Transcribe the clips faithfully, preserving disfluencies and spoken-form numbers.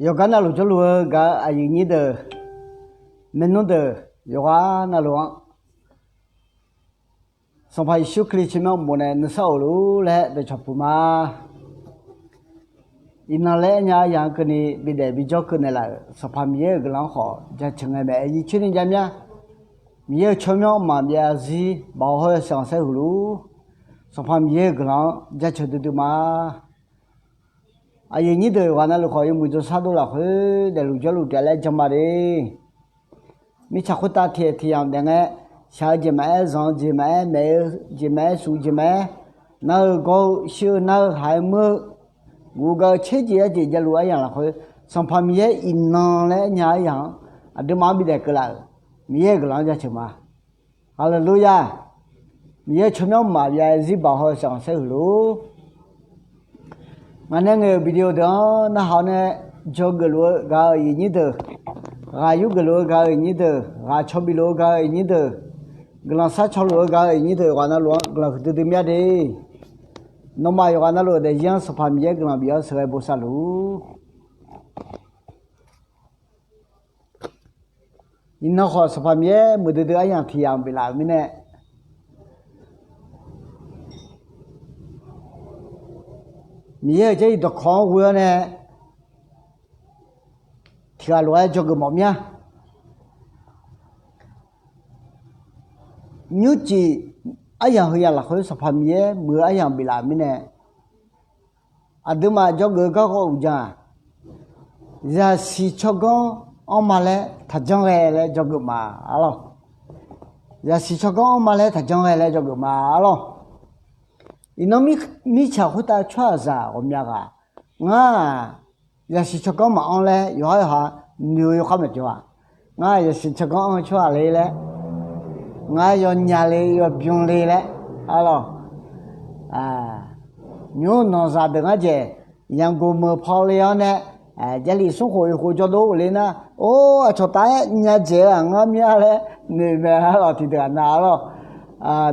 Yawqgar navluf jawrluf-eu gaq-eu aqyuif nyir deuq, maernmr deuq, yawqghaq navluf-anr Sanqpaq Yeqsur Kali tsawrmyanr uqmov nae nuisar of luf-ur laer dawqcawq puq ma. Iqnan laer aernya-eu aryamq-anr keuvni bidaef bijawr keuv naeqlaf-euq Sanqpaq Miqyaer-euq guiqlanq-anr khawf jaceuq ngae mae. Aqyuif coer ni jav mya. Miqyaer-euq tsawrmyanr mqmaq byav zarzir baq-awr hawr-eu yawshaef khanqsaer huiq luf-ur. Sanqpaq Miqyaer-euq guiqlanq-anr jaceuq duidui ma. Aqyuif nyir deuq yawqghaq navluf khawf yawmuiq jawrshar dov lafkhoer daefluf jawrluf taef laer jan ma de. Mirtsaq khoertav tiq aer tiq yamq daef ngae, shaq-eu jeq maqaer, zanq-eu jeq maqaer, maeq-eu jeq maqaer, shuf-eu jeq maqaer, nar-eu gawr-eu shir-eu nar-eu haq-aer muir-eu, guq gaq-eu tser jeq arjeq javluf aryamq lafkhoer, Sanqpaq Miqyaer iqnan laer aernya-eu aryamq-anr aqduimaf-anr bidaef keuvlaf-euq Miqyaer-euq guiqlanq-anr jaceuq ma. Haleluya! Miqyaer-euq tsawrmyanr mqmaq byav zarzir baq-awr hawr-eu yawshaef khanqsaer huiq luf-ur. Ngaq nae ngaeq-euq video deuq-anr narhaq-awr nae dzawgeuf luf-eu gaq-eu aqyuif nyir deuq, ghaq yurgeuf luf-eu gaq-eu aqyuif nyir deuq, ghaq caw bif luf-eu gaq-eu aqyuif nyir deuq, guiqlanq sharcaw luf-eu gaq-eu aqyuif nyir deuq yawqghaq navluf-anr guiqlanq huiqdui dui mya de. Nawmaf yawqghaq navluf-euq daefzir-anr Sanqpaq Miqyaer guiqlanq bif-awr sheuqghae bosav luf-ur. Iqnan khawf Sanqpaq Miqyaer muiqdui dui aryamq tiq yamq biflaf-euq mirnae, Miqyaer-euq Jarlif dawqkawq-anr ghoe-awr nae tiq ghaq lof-aer dzawgeuf mawf mya. Nymrcif aryamq heu yamq lafkhoer Sanqpaq Miqyaer muiq-eu aryamq biflaf-euq mirnae, aqduimaf dzawgeuf-eu garkawv uqdzan-aq, zaqsiq tsawrganr anrma laer taqjanr ghae laer dzawgeuf ma, arlawr. Zaqsiq tsawrganr anrma laer taqjanr ghae laer dzawgeuf ma, arlawr. Iqnan mirtsaq khoertav tsawrhaqzaq ghawqmya ghaq, ngar-aq, zaqsiq tsawrganr maqanr laer yawqhar yawqha noeq-eu yawkhav maqjawr-a. Ngar zaqsiq tsawrganr anr-eu tsawrhaq le laer, ngar yawnya le yawbym le laer, arlawr. Nymr nanqzaq deuq ngar dzaeq, yaqgoq meuq paw le-awr nae, Jarlif smr khof oeq khof jawr dov-eu le nar, or, aqcawq taf-aer nya dzaeq-eu-aq ngar mya laer noeq mae, arlawr. Tiqdeuq-aq nav, arlawr.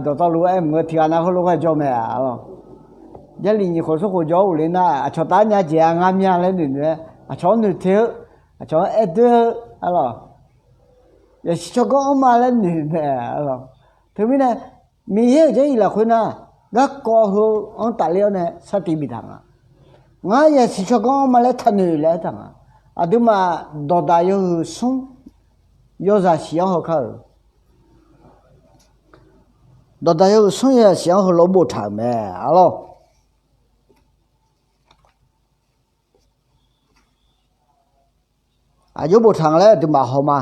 Dawqtawvluf-aer mq-eu tiq ghaq nav heulof ghae jawr mae, arlawr. Jarlif nyiq khof smr khof jawr-awr uq le nar, aqcawq taf-aer nya dzaeq-a ngar mya laer noeq noeq-aer, aqcawq-anr noeq te-eu, aqcawq-anr aer doer-eu, arlawr. Zaqsiq tsawrganr anrma laer noeq mae, arlawr. Teumirnae, Miqyaer-euq Jarlif lafkhoer nar, garkawv heu-anr tafler-awr nae sartiv biftaq nga. Ngar zaqsiq tsawrganr anrma laer taqnoeq laer aertaq nga. Aqduimaf dawqdaq yawhuiq smr yawzaq shif-anr haw kar-euq. Dawqdaq yawhuiq smr yawzaq shif-anr heulof-aer boftaq-euq mae, arlawr. Aqjox boftaq nga laer aqduimaf haw ma.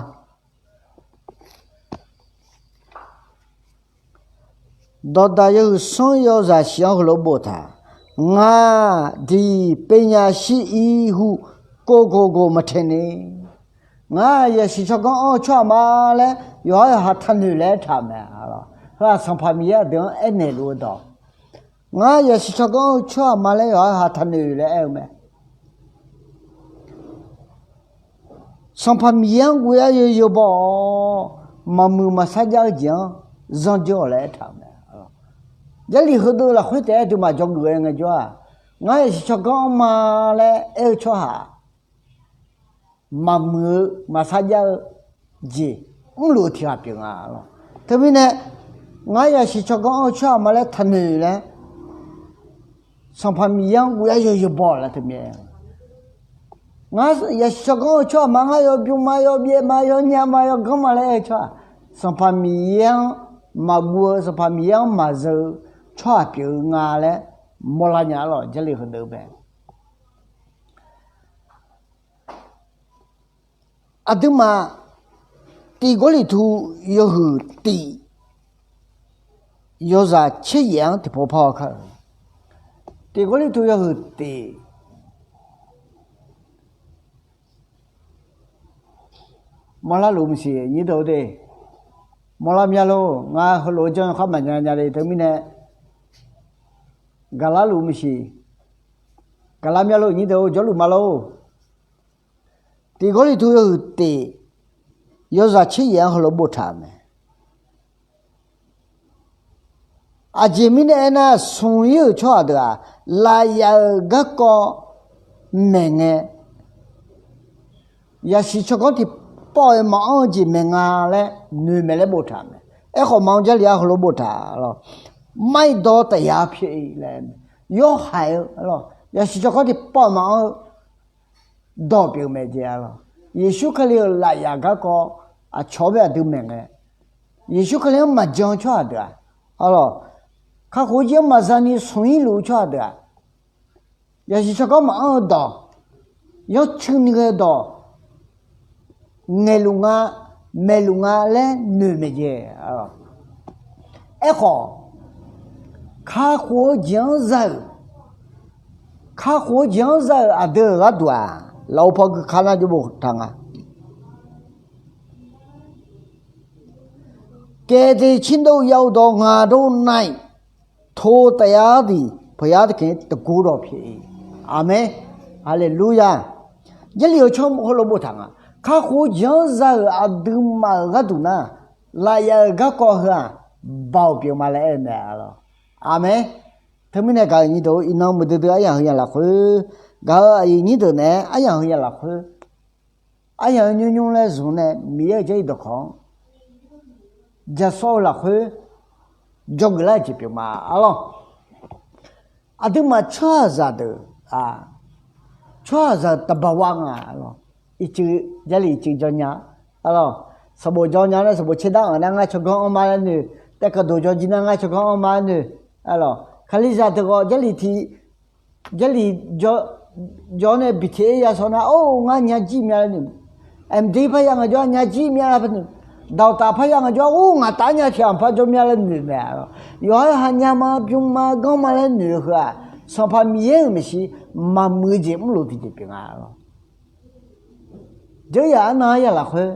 Dawqdaq yawhuiq smr yawzaq shif-anr heulof-aer boftaq. Ngar diq pevnya shir ir hu kov goq goq maqtaeq ni. Ngar zaqsiq tsawrganr anr-eu tsawrhaq ma laer yawqhar yawqha taqnoeq laer aertaq-euq mae, arlawr. Heu-aq Sanqpaq Miqyaer aqdui-anr aernaeq luf-eu dawq. Ngar zaqsiq tsawrganr anr-eu tsawrhaq ma laer yawqhar yawqha taqnoeq laer aer-eu mae. Sanqpaq Miqyaer-anr ghoe-aer yawzeu baw-awr, maqmuiq maqsar jav-eu jeq-anr zanr jawr-awq laer aertaq-euq mae. Jarlif heudeuv lafkhoer taef-aer aqduimaf dzawgeuf-aer ngaejawr-aq, ngar zaqsiq tsawrganr anrma laer aer-eu tsawrhaq maqmuiq-eu maqsar jav-eu jeq mrluf-eu tiq ghaq pyeuf nga, arlawr. Teumirnae, ngar zaqsiq tsawrganr anr-eu tsawrhaq ma laer taqnoeq laer Sanqpaq Miqyaer-anr ghoe-aer yawzeu baw-awq laer teumirnae, ngar zaqsiq tsawrganr-eu tsawrhaq ma, ngar yawbym ma, yawbyaev ma, yawnya ma, yawganr ma laer aer-eu tsawrhaq, Sanqpaq Miqyaer-anr maqguv-eu, Sanqpaq Miqyaer-anr maqzeu-eu tsawrhaq pyeuf-eu nga laer mawrlar nya, arlawr. Jarlif heudeuv bae. Aqduimaf, Tiq Gawrliqtu yawhuiq tiq, yawzaq tser yaef-anr tiqpov par haw kar-euq. Tiq Gawrliqtu yawhuiq tiq, mawrlar luf maqsiq nyir deuq-eu de. Mawrlar mya lor, ngar heulof-aer janr-eu khar maqnya nya le teumirnae, gaqlar luf maqsiq. Gaqlar mya lor, nyir deuq-eu jawrluf ma lor. Tiq Gawrliqtu yawhuiq tiq, yawzaq tser yaef-anr heulof-aer boftaq-euq mae. Aqjeq mirnae aernar, smq ir-euq tsawrhaq deuq-aq, lafyaf-euq garkawv maeqngae, Yasiq tsawrganr tiqpawf-iq maqanr-eu jeq mae nga laer noeq mae laer boftaq mae. Aerkhawf, ma-anr Jarlif-anr heulof boftaq lawq. Mairdawr tafyaq pyeuf-iq laer, yawhaiq-eu lawq, yasiq tsawrganr tiqpawf-iq maqanr-eu dawq pyeuf mae jeq-a lawq. Yeqsur Kali-euq lafyaf garkawv aqcawq-anr bae aqdui maeq ngae, Yeqsur Kali-anr maqjan-eu tsawrhaq deuq-aq, a lawq, kakhof-eu jeq-anr maqza ni smq-ir luf-eu tsawrhaq deuq-aq, yasiq tsawrganr maqanr-eu dawq, yanrcuini ghae-eu dawq, ngaeqluf nga, maeqluf nga laer noeq mae jeq. Aerkhawf, kakhof-eu jeq-anr za-euq, kakhof-eu jeq-anr za-euq aqdui-euq gharduq-aq, lafov paw gui ka nar jawr boftaq nga. ကယ်တင်ခြင်းသို့ ရောက်သော ငါတို့၌ ထိုတရားသည် ဘုရားသခင် တန်ခိုးတော်ဖြစ်၏။ အာမင်။ Haleluya. Jarlif-eu tsawrmawr heulof boftaq nga. Kakhof-eu jeq-anr za-euq aqduimaf-euq gharduq nar, lafyaf-euq garkawv heu-aq, baoq pyeuf ma laer aer-eu mae, a lawq. Aqmeq. Teumirnae gaq-euq nyir deuq-or, iqnan muiqdui dui aryamq heu ya lafkhoer, gaq-euq aqyuif nyir deuq naeq-aer aryamq heu ya lafkhoer, aryamq-eu nymr nymr laer zmq nae Miqyaer-euq Jarlif dawqkawq-anr jasawr-eu lafkhoer dzawgeuf lar-eu jeq pyeuf ma, a lawq. Aqduimaf tsawrhaqzaq deuq, tsawrhaqzaq deuq taqbaq war nga, a lawq. Ircuf, Jarlif ircuf jawr nya, a lawq. Sanqbof jawr nya nar, sanqbof caerdar anq nar ngar tsawrganr anrma laer noeq, taevkeuv doq jawr jir nar ngar tsawrganr anrma laer noeq, a lawq. Kalizaq deuq khawf Jarlif tiq Jarlif jawr nae biqteq-aer yashawr nar, or ngar nya jir mya laer noeq. Mqdir parya ngaq jawr nya jir mya laer noeq. Dawqtaf parya ngaq jawr, or ngaq taf nya tiq anq par jawr mya laer noeq mae, a lawq. Yawqha-aer haqnya ma, bym ma, ganr ma laer noeq-eu heu-aq, Sanqpaq Miqyaer-euq maeqshi maqmuiq-eu jeq mrluf tiqjeq pyeuf nga, a lawq. Dzeur yaq arnav-aer ya lafkhoer,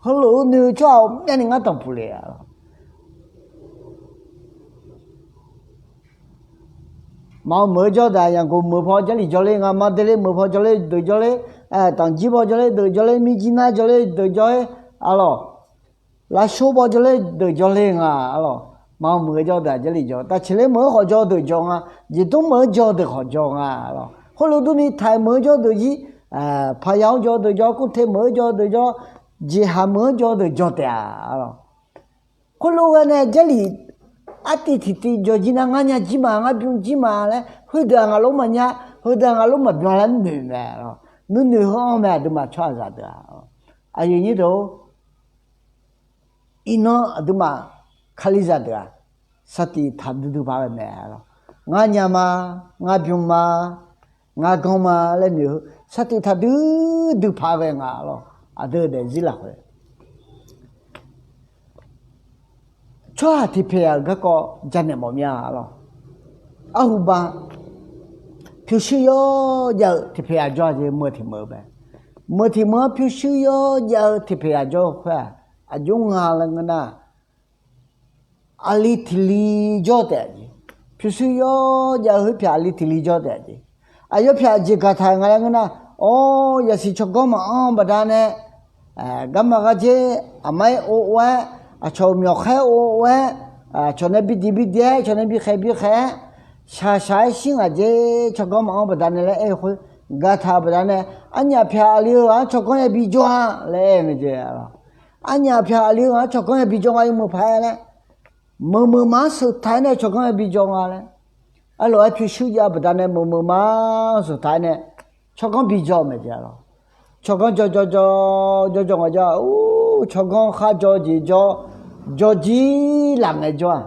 heulof-eu noeq-eu tsawrhaq-awq, myavni ngar tanqpuq le, a lawq. Maqanr meuq-eu jawr deuq-aq, Yanqgoq meuq paw Jarlif jawrler nga, Maqdele meuq paw jawrler deuq jawrler, Tanqjir paw jawrler deuq jawrler, Mirjirnar jawrler deuq jawr-aer, a lawq. Lavshor paw jawrler deuq jawrler nga, a lawq. Maqanr meuq-eu jawr deuq-aq Jarlif jawr, Taqceqler meuq-anr khawf jawr deuq jawr nga, Jeqdur meuq-anr jawr deuq khawf jawr nga, a lawq. Khoerlof durni Taiq meuq-anr jawr deuq jir, Paqya-anr jawr deuq jawr, Kurteq meuq-anr jawr deuq jawr, Jeqhaq meuq-anr jawr deuq jawr taef-a, a lawq. Khoerlof ghae nae Jarlif artiv tiqtiv jawr jir nar, ngar nya jir ma, ngar bym jir ma laer, heudeuq-aq ngaq lof maqnya, heudeuq-aq ngaq lof maqbyan laer noeq mae, a lawq. Nuinoeq heu-anr mae, aqduimaf tsawrhaqzaq deuq-aq. Aqyuif nyir deuq-or, iqnan aqduimaf Kalizaq deuq-aq, saqtiq taqdui dui paq ghae mae, a lawq. Ngar nya ma, ngar bym ma, ngar ganr ma laer noeq heu saqtiq taqdui dui paq ghae nga, a lawq. Aqdui-euq daefzir lafkhoer tsawrhaq tiqpaeq-aq-euq garkawv janaeq mawf mir-a, a lawq. Arhuba, pyurshuir yawjav-eu tiqpaeq-aq jawr-a jeq, meuq tiq meuq-eu mae. Meuq tiq meuq-anr pyurshuir yawjav-eu tiqpaeq-aq jawr-eu khoer-aq, aqjox nga laer ngeur nar, aqli tiq li jawr taef-a jeq. Pyurshuir yawjav-eu khoer pyaq aqli tiq li jawr taef-a jeq. Aqyawf pyaq jeq gaqtaq nga laer ngeur nar, or, yasiq tsawrganr maqanr-eu baqdanae, garma gharjer aqma-aer ov ov-aer, aqcawq-euq myawqkhaer ov ov-aer, aqcawq nae bi diq bi diq-aer, aqcawq nae bi khaeq bi khaeq-aer, shaq shaq-aer shir ngaq jer tsawrganr maqanr baqdanae laer aer-eu khoer, gaqtaq-euq baqdanae, arnyaf pyaq aqli-eu ghaq-anr tsawrganr yabi jawr-a laer aer-eu mae jeq, a lawq. Arnyaf pyaq aqli-eu ghaq-anr tsawrganr yabi jawr nga, yawmuiq paq-aer laer, meuq meuq ma-anr sheuq taq-aer nae tsawrganr yabi jawr nga laer, arlof-aer pyurshuir jav-eu baqdanae meuq meuq ma-anr sheuq taq-aer nae tsawrganr bi jawr-eu mae jeq, a lawq. Tsawrganr jawr jawr jawr jawr jawr nga jawr-a, or, tsawrganr khar jawr jeq jawr, jawr jir laf ngae jawr-aq,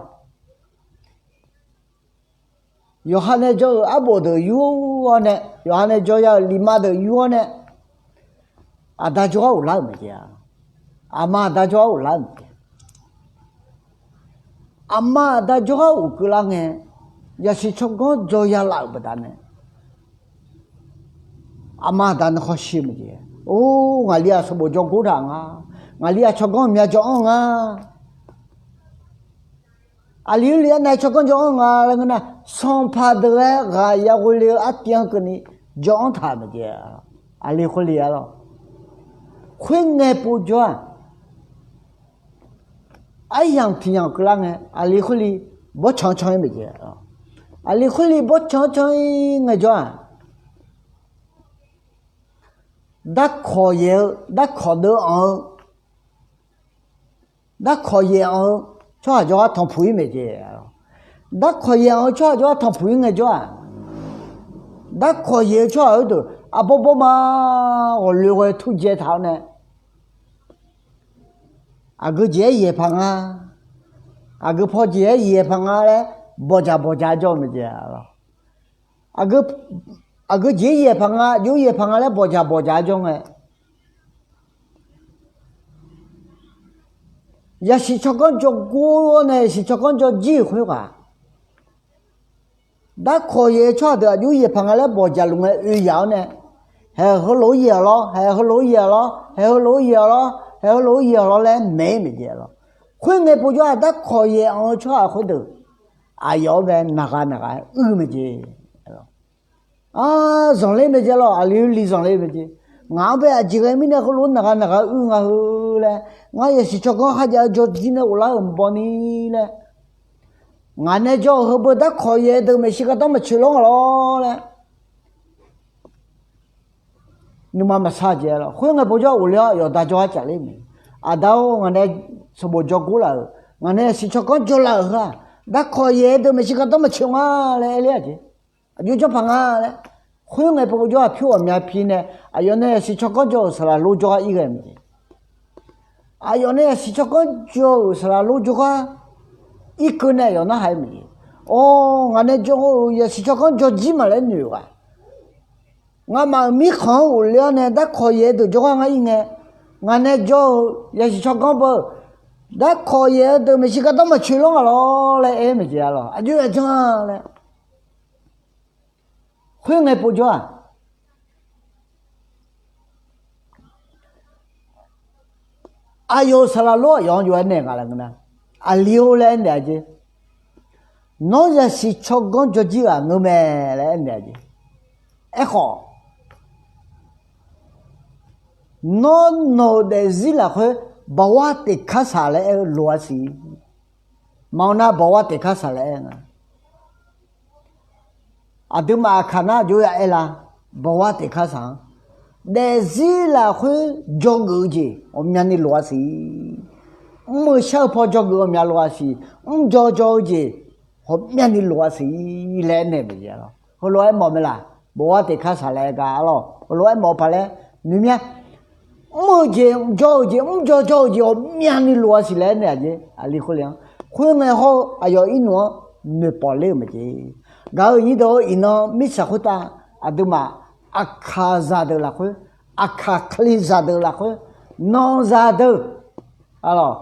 yawqha nae jawr-euq arbawf deuq yur-awr nae, yawqha nae jawr ya-euq lifma deuq yur-awr nae, aqda jawrgar ghoflar-euq mae jeq, a. Aqma aqda jawrgar ghoflar-euq mae jeq. Aqma aqda jawrgar ghofkeuvlar ngae, yasiq tsawrganr jawr ya laf-euq baqdanae, aqma aqda nae khawf shir-eu mae jeq. Or, ngaqli-aq sanqbof jawr gor taq nga. Ngaqli-aq tsawrganr mya jawr-anr nga. Aqli khoerli-aer nae tsawrganr jawr-anr nga laer ngeur nar, sanqpaq deuq-aer ghaq yaghoe le-eu artiv-anr keuvni jawr-anr taq mae jeq. Aqli khoerli-a lawq. Khoerngae pov jawr-aq, aryamq tiq yamq keuvlar ngae, aqli khoerli bawrtsanq-anr can-ir mae jeq. Aqli khoerli bawrtsanq-anr can-ir ngae jawr-aq, darkawq yaeq-eu, darkawq deuv anq-eu, darkawq yaeq anq-eu tsawrhaq jawrgar tanqpuq-ir maeq jeq. Darkawq yaeq anq-eu tsawrhaq jawrgar tanqpuq-ir ngaejawr-aq, darkawq yaeq-eu tsawrhaq heudeuq arbawr bawr ma ghawqloe ghae turdzae taq-awr nae, aqgeu jeq-aer yaeq paq nga, aqgeu paw jeq-aer yaeq paq nga laer bawqdzaq bawqdzaq-aer jawr-eu maeq jeq. Aqgeu jeq-aer yaeq paq nga, aqjox yaeq paq nga laer bawqdzaq bawqdzaq-aer jawr ngae, yasiq tsawrganr jawrgor-awr nae yasiq tsawrganr jawrjir-euq khoerghaq, darkawq yaeq-eu tsawrhaq deuq aqjox yaeq paq nga laer bawqdzaq luf ngae oe yaq-awr nae, haeq heulof-aer yaeq-awq lawr, haeq heulof-aer yaeq-awq lawr, haeq heulof-aer yaeq-awq lawr, haeq heulof-aer yaeq-awq lawr laer maeq-ir maeq jeq lawr. Khoerngae povjawr-aq, darkawq yaeq anq-eu tsawrhaq khoerdeuq aqyawf-anr bae naqghaq naqghaq-aer uir-eu maeq jeq. Zanqler maeq jeq lawr, aqli li zanqler maeq jeq. Ngaq-anr bae aqjeq ghae mirnae heulof-aer naqghaq naqghaq-aer uir nga heu laer, ngar yasiq tsawrganr kharjav-eu jawrjir nae ghoflar-euq maqbaw ni laer, ngaq nae jawr-euq heubeu darkawq yaeq deuq maeqshi gardanr maqtsoeq lawr nga lawr laer, nuima maqsar jeq lawr. Khoerngae povjawr ghofler-awr yawqda jawrgar cafler maeq. Aqda-or, ngaq nae sanqbof jawrgor laf-euq, ngaq nae yasiq tsawrganr jawrlaf-euq heu-aq, darkawq yaeq deuq maeqshi gardanr maqtsoeq nga laer aerler-aq jeq. Aqjox janrpaq nga laer. Khoerngae povjawr-aq, pyur ghawqmya pi nae aqyawf nae yasiq tsawrganr jawr-euq saqlaq lor jawrgar ir ghae maeq jeq. Aqyawf nae yasiq tsawrganr jawr-euq saqlaq lor jawrgar irkeuv nae aqyawf narhaq-aer maeq jeq. Or, ngaq nae jawr-euq yasiq tsawrganr jawrjir maqlaer noeq-euq ghaq, ngamaf-euq mirkhanq-anr ghofler-awr nae darkawq yaeq deuq jawrgar ngar ir ngae, ngaq nae jawr-eu yasiq tsawrganr beu darkawq yaeq-eu deuq maeqshi gardanr maqtsoeq lawr nga lawr laer aer maeq jeq-a lawr. Aqjox aqjanr laer. Khoerngae povjawr-aq, aqyawf-euq saqlaq lor aqyawf-anr jov-aer naeq nga laer ngeur nar, aqli-or laer aernaeq-a jeq. Nawr yasiq tsawrganr jawrjir ghaq ngeur mae laer aernaeq-a jeq. Aerkhawf, nawr nawq-euq daefzir lafkhoer bawar teqkar saq laer aer-eu loq-a siq. Maqngeur nar bawar teqkar saq laer aer nga. Aqduimaf aqkaq nar jov-aer ya aer la, bawar teqkar saq-anr daefzir lafkhoer dzawgeuf-eu jeq ghawqmyani loq-a siq. Mr-eu shar-eu paw dzawgeuf ghawqmya loq-a siq. Mr jaw jaw-eu jeq ghawqmyani loq-a siq laer aernaeq-eu jeq-a lawr. Heulof-aer mawf mae laq, bawar teqkar saq laer aer gar-a lawr. Heulof-aer mawf paq laer noeq mya. Mr-eu jeq, jaw-eu jeq, mr jaw jaw-eu jeq ghawqmyani loq-a siq laer aernaeq-a jeq. Aqli khoerle-anr, khoerngae hawr-eu aqyawf irnmq-anr noeqpawf ler-euq mae jeq. Gaq-euq nyir deuq-or, iqnan mirtsaq khoertav aqduimaf aqkaqzaq deuq lafkhoer, aqkaq kalizaq deuq lafkhoer, nanzaq deuq, a lawq,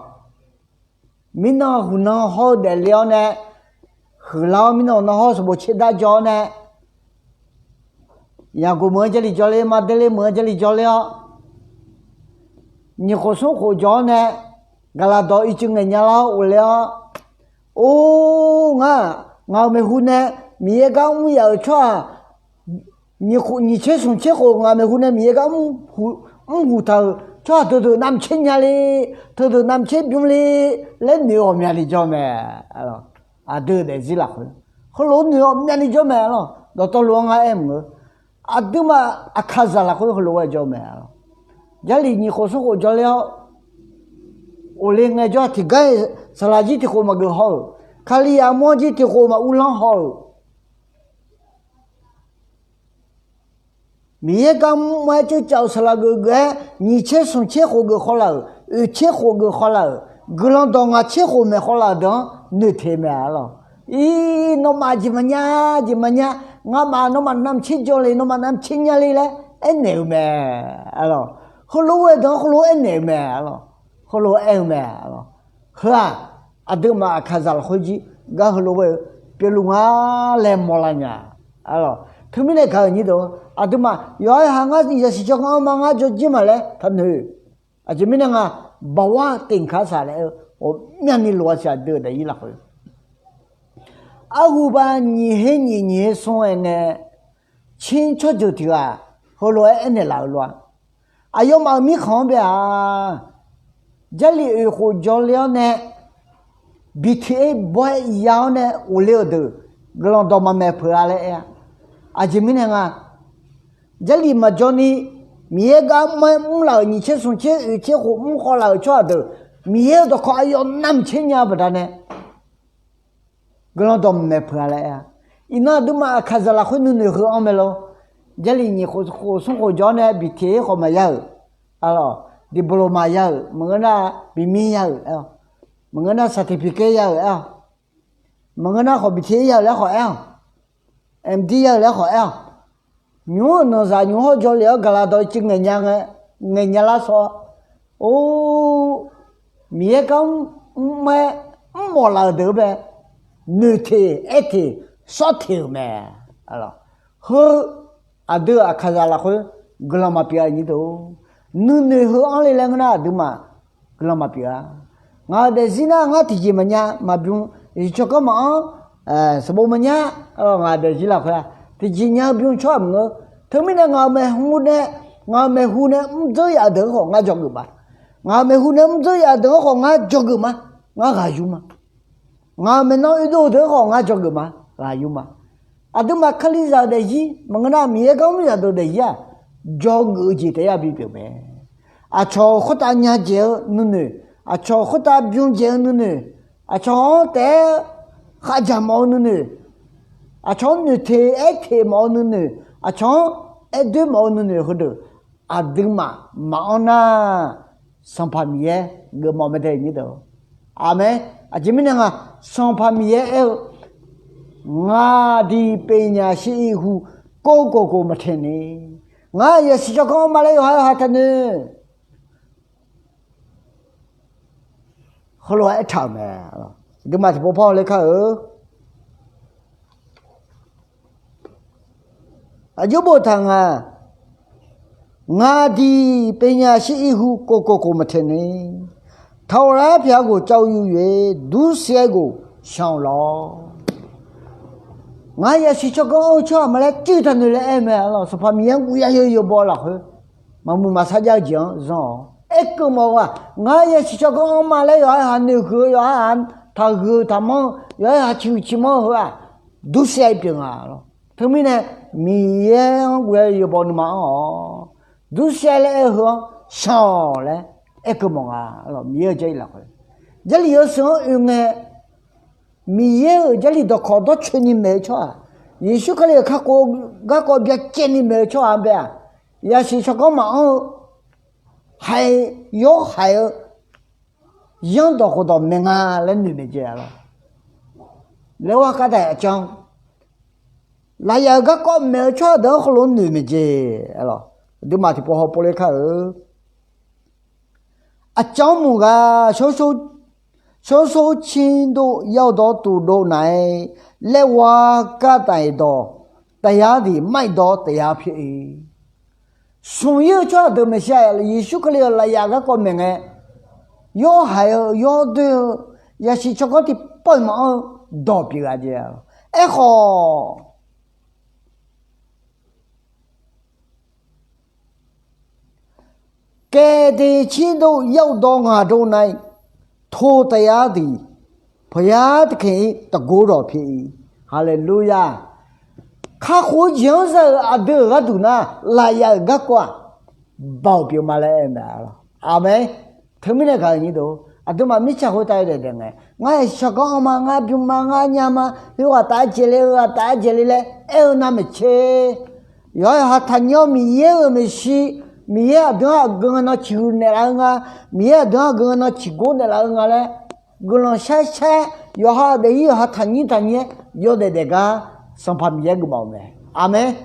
mirnan huqnan hawr-eu daefle-awr nae, huiqlar-awr mirnan huqnan hawr-eu sanqbof tser dar jawr-awr nae, Yaqguq meuq-anr Jarlif jawrler, Maqdele meuq-anr Jarlif jawrler-awr, nyiq khof smr khof jawr-awr nae, gaqlaqdawq ircuf ngaeq nya lar-awr ghofler-awr, or, ngar, ngaq-euq maeqhu nae Miqyaer gar mr yaf-euq tsawrhaq nyiq khof nyiq tser smq tser khof ngaq maeqhu nae Miqyaer gar mr huq taq-euq tsawrhaq teudeuq navmaqtser nya le, teudeuq navmaqtser bymr le laer noeq-eu ghawqmyani jawr mae. Aqdui-euq daefzir lafkhoer heulof-aer noeq-eu ghawqmyani jawr mae lawr. Dawqtawvluf-anr ngar aer mq-eu, aqduimaf aqkaqzaq lafkhoer heulof-aer jawr mae lawr. Jarlif nyiq khof smr khof jawrler-awr, ghofle ngaejawr-aq tiqgar-iq saqlaq jir tiq khof maqgeuf haw-euq, Kalizaq mawr jir tiq khof maquvlanr haw-euq, Miqyaer gar mr-aer ceucav-euq saqlaq geuf geuf-aer nyiq tser smq tser khof geuf khawv laf-euq, oeq tser khof geuf khawv laf-euq, guiqlanq dawq ngaq tser khof maeq khawv laf-euq deuq-anr noeqteq mae-a lawq. Ir, nawmaf jeq maqnya, jeq maqnya, ngamaf nawmaf navmaqtser jawr le, nawmaf navmaqtser nya le laer aernaeq-eu mae-a lawq. Heulof-aer deuq-anr heulof-aer aernaeq-eu mae-a lawq. Heulof-aer aer-eu mae-a lawq. Heu-aq, aqduimaf aqkaqzaq lafkhoer jir gar heulof-aer pyeufluf nga laer mawrlar nya-a lawq. Teumirnae gaq-euq nyir deuq, aqduimaf yawqha-aer ha ngar yasiq tsawrganr-anr ma ngar jawrjir ma laer taqnoeq. Aqjeq mirnae nga, bawar teqkar saq laer-eu ghawqmyani loq-a siq. Aqdui-euq daefzir lafkhoer arhuba nyiq her nyiq nyiq her smr-aer nae, tser tsawrjeuq tiq ghaq heulof-aer aernaeq laf-eu lof-a. Aqyawfmaf-euq mirkhanq-anr bae-aq, Jarlif oeq khof jawrler-awr nae, bi tiq-aer bawr-aer ya-awr nae ghofle-euq deuq guiqlanq dawq maqmaeq peuq-a laer aer-a. Aqjeq mirnae nga, Jarlif maqjawr ni Miqyaer gar mr-aer mrlaf-euq nyiq tser smq tser oeq tser khof mr khawv laf-euq tsawrhaq deuq, Miqyaer-euq dawqkawq aqyawf navmaqtser nya-eu baqdanae guiqlanq dawqmaeq peuq-a laer aer-a. Iqnan aqduimaf aqkaqzaq lafkhoer nuinoeq heu-anr mae lor. Jarlif nyiq khof khof smr khof jawr nae biqteq-ir khawf maqya-euq, diploma ya-euq maqngeur nar, bimir ya-euq aer-awq, maqngeur nar certificate ya-euq aer-awq, maqngeur nar khawf biqteq-ir ya-euq laer khawf aer-awq, MD ya-euq laer khawf aer-awq. Nymq-mr-euq nanqzaq nymq-mr hawr jawrlef-awr gaqlaq dawq-eu civ ngaeq nya ngae, ngaeq nya lar sawr-awr, or, Miqyaer gar mr-aer mrmawf laf-euq deuq-anr bae noeqteq aerteq sawrteq-euq mae. Heu aqdui-euq aqkaqzaq lafkhoer guiqlanq maqpyeuf-a nyir deuq. Nuinoeq heu-anr le laer ngeur nar aqduimaf guiqlanq maqpyeuf-a. Ngaq-euq daefzir nar ngar tiqjeq maqnya maqbymr, tsawrganr maqanr, sanqbof maqnya, ngaq-euq daefzir lafkhoer-a tiqjeq nya-eu bymr tsawrhaq maqngeur. Teumirnae ngaq-euq maeqhu nae, ngaq-euq maeqhu nae mrdzeur yaf-eu deuq-anr khawf ngar dzawgeuf ma. Ngaq-euq maeqhu nae mrdzeur yaf-eu deuq-anr khawf ngar dzawgeuf ma. Ngar ghaq yur ma. Ngaq-euq maeqnan oedov deuq-anr khawf ngar dzawgeuf ma, ghaq yur ma. Aqduimaf kalizaq-euq daefzir maqngeur nar, Miqyaer gar mr zaqdeuq daefzir-aq, dzawgeuf-eu jeq taef-aer bipyeuf mae. Aqcawq khoertav nya dzaeq-eu nuinoeq, aqcawq khoertav bym dzaeq-eu nuinoeq, aqcawq-anr taef-aer khavdzaq mawf-eu nuinoeq, aqcawq-anr noeqteq aerteq mawf-eu nuinoeq, aqcawq-anr aerdoer mawf-eu nuinoeq heudeuq aqduimaf maqanr nar, Sanqpaq Miqyaer geufmawf mae dae nyir deuq. Aqmeq. Aqjeq mirnae nga, Sanqpaq Miqyaer aer-eu, ngaq diq pyeufnyaf shir-ir hu, kov kov kov maqteq ni. Ngar yasiq tsawrganr anrma laer yawqha yawqha taqnoeq. Heulof-aer aertaq-euq mae. Aqduimaf tiqpov par hawler kar-eu. Aqjox boftaq nga, ngaq diq pyeufnyaf shir-ir hu, kov kov kov maqteq ni. Taqghawq lar pyaq ghof cav-eu yuyof-ir, dursaev ghof shanq-awq lawr. Ngar yasiq tsawrganr anr-eu tsawrhaq ma laer cuiv taqnoeq laer aer-eu mae. Sanqpaq Miqyaer-anr guv ya yawbaw lafkhoer maqmuiq maqsar jav-eu jeq-anr zanr-awq. Aerkeuv mawf-eu-aq, ngar yasiq tsawrganr anrma laer yawqha yawqha noeqhuiq-eu, yawqha yawqha taqhuiq-eu taqmanr-eu, yawqha yawqha ciqhuiq ciqmanr-eu heu-aq, dursaev pyeuf nga lawr. Teumirnae Miqyaer-anr guv ya yawbaw nuima anr-awq. Dursaev laer aer-eu heu-anr shanq-awq laer aerkeuv mawf nga. Miqyaer-euq Jarlif lafkhoer, Jarlif yawshuif-anr oe ngae, Miqyaer-euq Jarlif dawqkawq dawrcoeni maeq-eu tsawrhaq, Yeqsur Kali-euq kakhof garkawv byacaevni maeq-eu tsawrhaq-anr bae-aq, yasiq tsawrganr maqanr-eu, haiq, yawhaiq-eu yanrdawq khofdawq maeq nga laer noeq maeq jeq-a lawr. Laer gharkar daq-iq aqcanr, lafyaf-euq garkawv maeq-eu tsawrhaq deuq-anr heulof-aer noeq maeq jeq-a lawr. Aqduimaf tiqpov hawpov ler kar-eu. Aqcanr mq ghaq, shawr shawr cir dov yawdawr tuvdov naf-aer, laer gharkar daq-iq dawq taf yar diq, mar-iq dawq taf yar pyeuf-ir. Smq-ir-eu tsawrhaq deuq maeqshi-aq, Yeqsur Kali-euq lafyaf garkawv maeq ngae, yawhaiq-eu yawdoer-eu yasiq tsawrganr tiqpawf-iq maqanr-eu dawq pyeuf-a jeq-a lawr. Aerkhawf, kaeqdeq cir dov yawdawr ngaq dov naf-aer, to taf yar diq, pawqyar tiqkhaeq-ir taqgor dawq pyeuf-ir. Haleluya! Kakhof-eu jeq-anr za-euq aqdui-euq gharduq nar, lafyaf-euq garkawv-aq, baoq pyeuf ma laer aer-eu mae. Aqmeq. Teumirnae gaq-eu nyir deuq, aqduimaf mirtsaq khoertav yawdaef daef ngae, ngar yasiq tsawrganr anr ma, ngar bym ma, ngar nya ma, heu ghaq taf-aer dzaeq le, heu ghaq taf-aer dzaeq le laer aer-eu navmaqtser, yawqha yawqha taqnyir-awr Miqyaer-euq maeqshi, Miqyaer aqdui-anr aqgeu nan ciqhuiq naeqlaf-eu nga, Miqyaer aqdui-anr aqgeu nan ciqgor naeqlaf-eu nga laer guiqlanq shaer shaer, yawqha daef-ir yawqha taqnyir taqnyir-aer yawdaef daef gar, Sanqpaq Miqyaer geufmawf-eu mae. Aqmeq.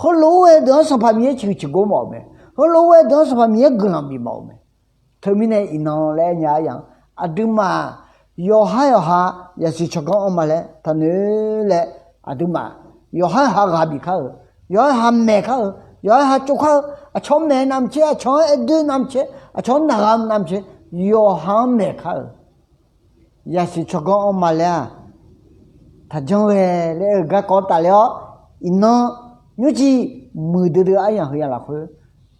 Heulof-aer ghae deuq-anr Sanqpaq Miqyaer ciqhuiq ciqgor mawf-eu mae. Heulof-aer ghae deuq-anr Sanqpaq Miqyaer guiqlanq bifmawf-eu mae. Teumirnae iqnan laer aer nya-ar yaq, aqduimaf yawqha yawqha yasiq tsawrganr anr ma laer taqnoeq laer, aqduimaf yawqha yawqha ghaq bif kar-euq, yawqha yawqha maeq kar-euq, yawqha yawqha tsov kar-eu, aqcawq-anr maeq navmaqtser, aqcawq-anr aerdoer navmaqtser, aqcawq-anr naqgha navmaqtser, yawqha-anr maeq kar-euq yasiq tsawrganr anr ma laer-aq, taqjanr ghae laer aer-eu garkawv tafler-awr, iqnan nymrjiq muiqdui dui aryamq heu yamq lafkhoer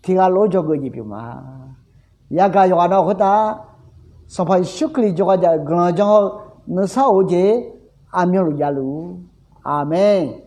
tiqghaq lof-aer dzawgeuf jeq pyeuf ma. Yagaq yawqghaq na khoertav Sanqpaq Yeqsur Kali jawrgar jav-eu guiqlanq janr-eu nuisar of-eu jeq aqmyanluf javluf. Aqmeq.